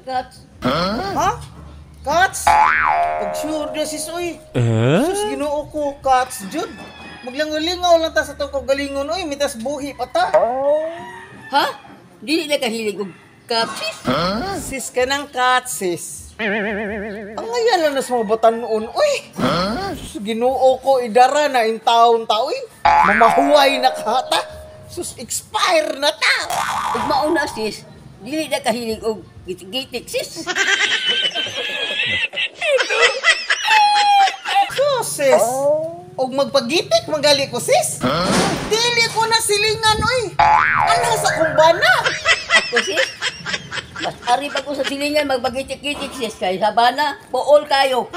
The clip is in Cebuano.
Cats. Ha? Cats? Pag sure na, sis, uy. Sus, Ginoo ko, cats, jud. Maglangalingaw lang ta sa atong kaugalingon, uy. Mitas buhi pa ta. Ha? Dili na kahilig og cats, sis? Sis ka ng cats, sis. Ang ngayon lang nas mga batanon, uy. Sus, Ginoo ko, idara na in town ta, uy. Mamahuway na ka ta. Sus, expire na ta. Ug mao na, sis, dili na kahilig og gitik-gitik, sis. Sus, sis. Og magpagitik magali ko, sis. Dili ko na silingan, uy. Ano sa kumbana? Ako, sis, mas ari pa ko sa silingan magpagitik-gitik, sis, kay sabana, pool kayo.